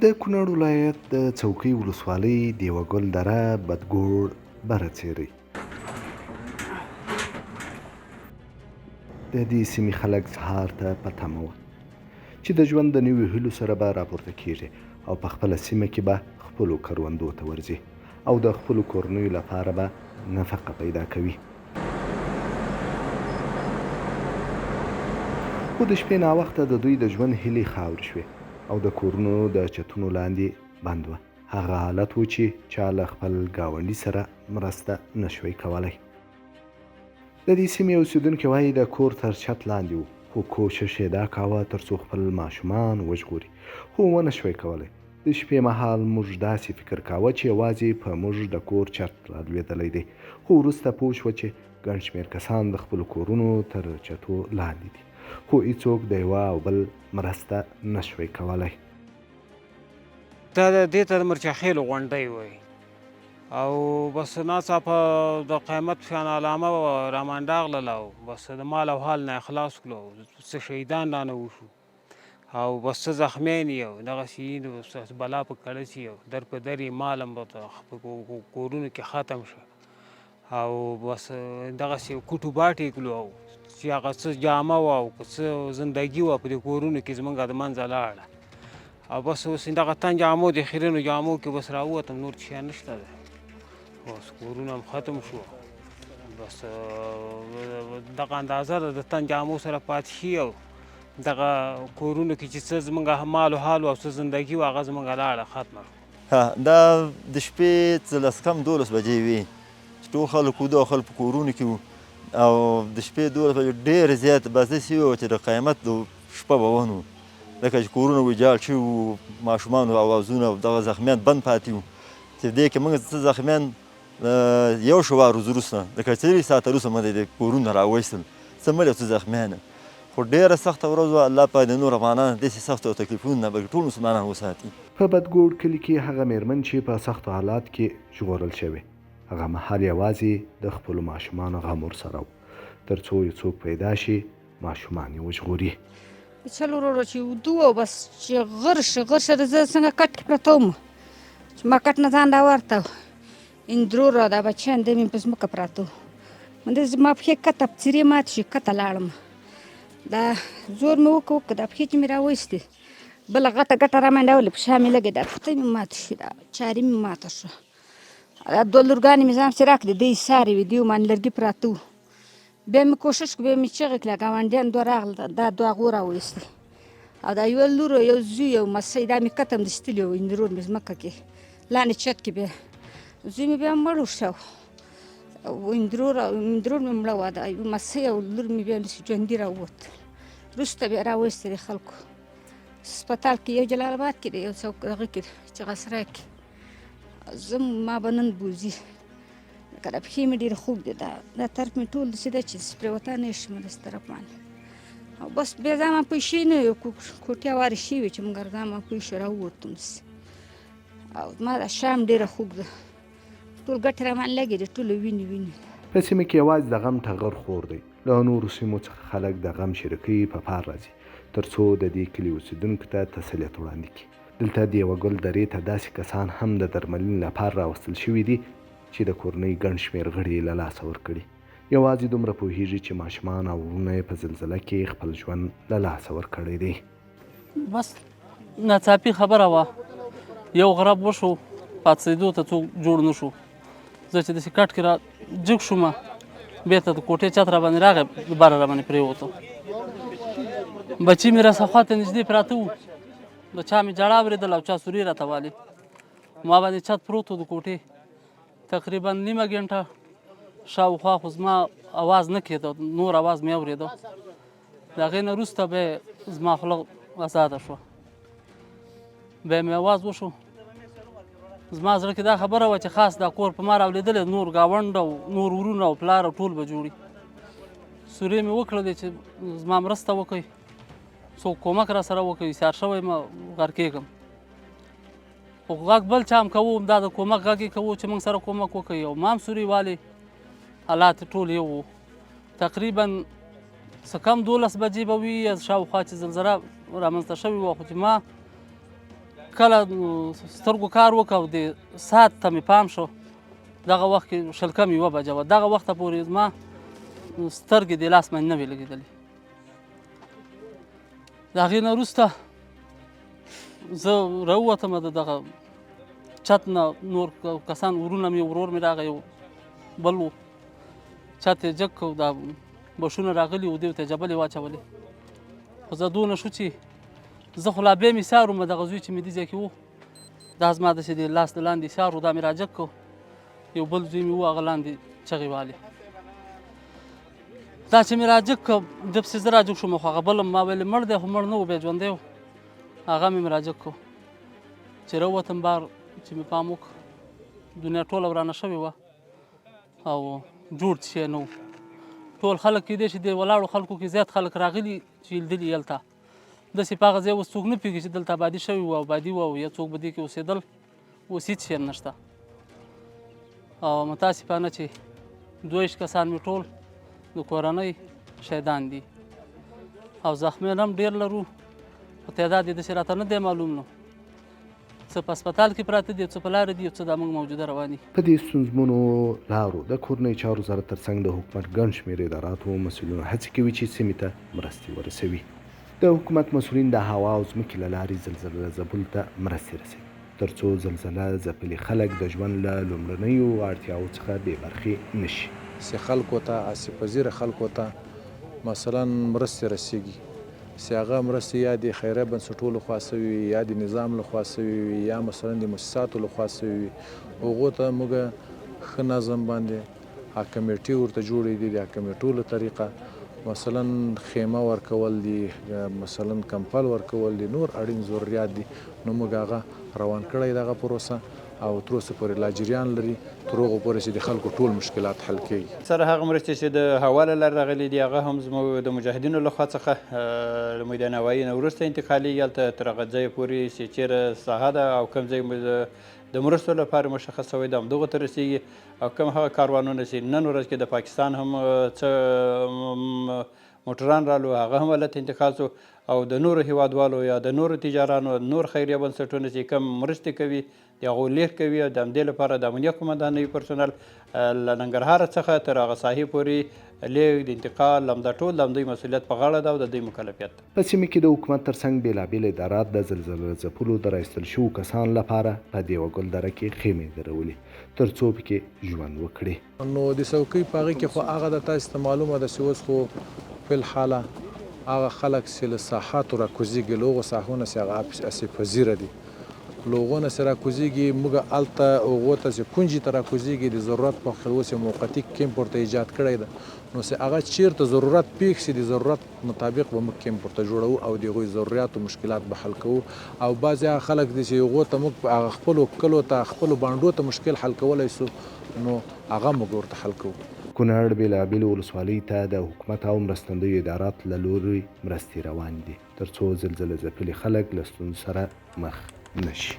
د کونړ ولایت د څوکۍ ولسوالۍ دیوه ګل دره بدګوړ بره څیری. د دې سیمې خلک سهار ته په تمه وه چې د ژوند د نویو هیلو سره به راپورته کیږي او په خپله سیمه کې به خپلو کروندو ته ورځي او د خپلو کورنیو لپاره به نفقه پیدا کوي. خو د شپې ناوخته د دوی د ژوند هیلې خاورې شوې او د کورونو د چتونو لاندې بند وه. هغه حالت و چې چا له خپل ګاونډي سره مرسته نه شوی کولی. د دې سیمې اوسېدونکي وايي، د کور تر چت لاندې وو، خو کوشش یې دا کاوه ترڅو خپل ماشومان وژغوري، خو ونه شوی کولی. د شپې مهال موږ داسې فکر کاوه چې یوازې په موږ د کور چت رالوېدلی دی، خو وروسته پوه شوه چې ګڼ شمېر کسان د خپلو کورونو تر چتو لاندې دي، خو هیڅوک د یوه او بل مرسته نه شوی کولی. دا دې ته د مرچخېلو غونډۍ وایي او بس ناڅاپه د قیامت په شان علامه رامانډه راغلله او بس د مال او حال نه یې خلاص کړو، څه شهیدان رانه وشو او بس څه زخمیان یې او دغسې یې بلا په کړه شي او در په در یې مال هم په کورونو کې ختم شو او بس دغسې کوټو باټې کړو او چې هغه څه جامه وه او که څه زندګي وه په دې کورونو کې زمونږ د منځه لاړه او بس اوس دغه تن جامو د خیرنو جامو کې بس راووتم، نور څه شی نشته دی. بس کورونه هم ختم شو، بس دغه اندازه ده د تن جامو سره پاتې شي او دغه کورونو کې چې څه زمونږ مال و حال او څه زندګي وه هغه زمونږ لاړه ختمه شوه. ها دا د شپې څه لس کم 12 بجې وې چې ټول خلک وده او خلک په کورونو کې وو او د شپې 12 بجې ډېر زیات بس داسې وو چې د قیامت د شپه به وه نو لکه چې کورونه ویجاړ شوي وو، ماشومانو اوازونه او دغه زخمیان بند پاتې وو چې دې کې موږ څه زخمیان یو شوار ورځ وروسته لکه 40 ساعته وروسته موږ د کورونه راوایستل، څه مړي او څه زخمیان. خو ډېره سخته ورځ وه، الله پاک د نور افغانانو داسې سختو تکلیفونو نه بلکې ټول مسلمانان وساتي. په بدګوړ کلي کې هغه مېرمن چې په سختو حالات کې ژغورل شوې، هغه مهال یوازې د خپلو ماشومانو غم ورسره و، تر څو یې څوک پیدا شي ماشومان یې وژغوري. چل وروره چې ویده وو بس چې غر شي غر شي زه څنګه کټ کې پرته وم چې ما کټ نه ځان راورته اندرور را دا بچیان دی مې په ځمکه پراته وو. منده زما پښې کته څیرې ماتې شوې، کته لاړم، دا زور مې وکړ وکړ دا پښې چې مې راوایستې بله غټه ګټه رامنډه ولې په شا مې لګې دا پښتۍ مې ماتې شوې، دا چارې مې ماته شوه، دا دوه لورګانې مې ځان پسې راکړې، دی سارې وې، دیو باندې لرګي پراته وو. بیا مې کوشش وکړ، بیا مې چغې کړې، ګاونډیان دوه راغلل، دا دوه هغو راوایستل او دا یوه لور یو زوی یو مسۍ دا مې کته هم دستلي وو، اندرور مې ځمکه کې لاندې چت کې بیا زوی مې بیا مړ شو او اندرور اندرور مې مړه وه، دا یو مسۍ او لور مې بیا داسې ژوندي راووت. وروسته بیا راوایستلې خلکو هسپتال کې، یو جلال آباد کې دی، یو څوک دغه کې دی چغسرای کې. زه ما به نن بوځي لکه دا پښې مې ډېرې خوږ دي، دا دا طرف مې ټول داسې ده چې پرېوتا نه شم داسې طرف باندې او بس بیا ځان ما پوه شوي نه یو کوټې هوارې شوي وې چې موږ ځان ما پوه شو راووتم داسې. او زما دا شا هم ډېره خوږ ده، ټول ګټې را باندې لګېدې، ټولې وینې وینې. په سیمه کې یوازې د غم ټغر خور دی، له نورو سیمو څخه خلک د غم شریکۍ په پار راځي تر څو د دې کلي اوسېدونکو ته تسلیت وړاندې کړي. دلته د یوه ګل درې ته داسې کسان هم د درملنې لپاره راوستل شوي دي چې د کورنۍ ګڼ شمېر غړي یې له لاسه ورکړي، یوازې دومره پوهېږي چې ماشومان او وروڼه یې په زلزله کې خپل ژوند له لاسه ورکړی دی. بس ناڅاپي خبره وه، یو غرب وشو، پاڅېدو ته څوک جوړ نه شو. زه چې داسې کټ کې را جګ شوم، بېرته د کوټې چت را باندې راغی، بره را باندې پرېوتو. بچي مې راسه خواته نږدې پراته وو، د چا مې ژړا اورېدله او چا سوري راته والي. ما باندې چت پروت و د کوټې، تقریبا نیمه ګنټه شاوخوا خو زما اواز نه کېده، نور اواز مې اورېده. د هغې نه وروسته به زما خوله ازاده شوه، بیا مې اواز وشو. زما زړه کې دا خبره وه چې خاص دا کور په ما راولېدلی، نور ګاونډ او نور ورونه او پلار او ټول به جوړي. سورې مې وکړلې چې زما مرسته وکړئ، څوک کومک را سره وکړي، سیار شوی ما غرقېږم. خو غږ بل چا هم کوو، دا د کومک غږ یې کوو چې موږ سره کومک وکړي، او ما هم سوري والي حالات ټول یو وو. تقریبا څه کم 12 بجې به وي یا شاوخوا چې زلزله رامنځته شوې وه، خو چې ما کله سترګو کار وکړ او د ساعت ته مې پام شو، دغه وخت کې 20 کم 1 بجه وه. دغه وخته پورې زما سترګې د لاس باندې نه وې لګېدلې. د هغې نه وروسته زه راووتم د دغه چت نه، نور کسان ورونه مې، ورور مې راغی، یو بل و، چت یې جګ کړ، دا بشونه راغلي وو، دیو ته یې جبلې واچولې. خو زه دونه شو چې زه خو لا بیا مې سیار وم، دغه زوی چې مې دې ځای کې و، دا زما داسې د لاس د لاندې سیار و، دا مې راجګ کړ. یو بل زوی مې و، هغه لاندې چغې والې. دا چې مې راجګ کړ، ده پسې زه راجګ شوم، خو هغه بل هم ما ویلې مړ دی، خو مړ نه و، بیا ژوندی و، هغه مې راجګ کړ. چې راووتم بهر، چې مې پام وکړ، دنیا ټوله ورانه شوې وه او جوړ څه شی نه و. ټول خلک کېدای شي د ولاړو خلکو کې زیات خلک راغلي چې لیدلي یې هلته. داسې په هغه ځای اوس څوک نه پوهېږي چې دلته آبادي شوې وه، آبادي وه او یا څوک به دې کې اوسېدل، اوس هېڅ شی هم نشته. او متاسفانه چې 22 کسان مې ټول د کورنۍ شهیدان دي او زخمیان هم ډېر لرو، خو تعداد یې داسې راته نه دی معلوم. نو څه په هسپتال کې پراته دي، څه په لاره دي، څه دا موږ موجوده روان دي. په دې ستونزمنو لارو د کورنیو چارو وزارت ترڅنګ د حکومت ګڼ شمېر اداراتو مسؤلینو هڅې کوي چې سیمې ته مرستې ورسوي. د حکومت مسؤلین د هوا او ځمکې له لارې زلزله ځپلو ته مرستې رسوي ترڅو زلزله ځپلي خلک د ژوند له لومړنیو اړتیاوو څخه بې برخې نه شي. چې خلکو ته آسیب پذیره خلکو ته مثلا مرستې رسیږي چې هغه مرستې یا د خیریه بنسټو له خوا شوي وي، یا د نظام له خوا شوي وي، یا مثلا د موسساتو له خوا شوي وي، هغو ته موږ ښه نظم باندې هغه کمیټې ورته جوړې دي، د هغه کمیټو له طریقه مثلا خیمه ورکول دي، مثلا کمپل ورکول دي، نور اړین ضروریات دي، نو موږ هغه روان کړی دغه پروسه او تر اوسه پورې لا جریان لري، تر هغو پورې چې د خلکو ټول مشکلات حل کېږي. سره هغه مرستې چې د هوا له لارې راغلي دي، هغه هم زموږ د مجاهدینو له خوا څخه له میدان هوایي نه وروسته انتقالېږي، هلته تر هغه ځایه پورې چې چېرې ساحه ده او کوم ځای د مرستو لپاره مشخص شوی ده، همدغو ته رسېږي. او کوم هغه کاروانونه چې نن ورځ کې د پاکستان هم څه موټران رالو، هغه هم هلته انتقال شو، او د نورو هیوادوالو یا د نورو تجارانو نور خیریه بنسټونه چې کوم مرستې کوي د هغو لیږد کوي. او د همدې لپاره د امنیه قومندانۍ پرسونل له ننګرهار څخه تر هغه ساحې پورې لیږد انتقال همدا ټول د همدوی مسؤلیت په غاړه ده او د دوی مکلفیت ده. په سیمه کې د حکومت ترڅنګ بېلابېل ادارات د زلزله ځپلو د راایستل شوو کسانو لپاره په دیوه ګل دره کې خیمې درولي ترڅو پکې ژوند وکړي. نو د څوکۍ په هغې کې خو هغه ده تاسې ته معلومه ده چې اوس خو فی الحاله هغه خلک چې له ساحاتو راکوزېږي، له هغو ساحو نه چې هغه آسیب پذیره دي، له هغو نه چې راکوزېږي، موږ هلته هغو ته چې کونجې ته راکوزېږي د ضرورت په وخت کې اوس یو موقتي کیمپ ورته ایجاد کړی ده، نو چې هغه چېرته ضرورت پېښ شي د ضرورت مطابق به موږ کیمپ ورته جوړوو او د هغوی ضروریات او مشکلات به حل کوو. او بعضې هغه خلک دي چې هغو ته موږ هغه خپلو کلو ته خپلو بانډو ته مشکل حل کولی شو، نو هغه موږ ورته حل کوو. کونړ بېلابېلو ولسوالیو ته د حکومت او مرستندویو اداراتو له لوري مرستې روانې دي ترڅو زلزله ځپلي خلک له ستونزو سره مخ نه شي.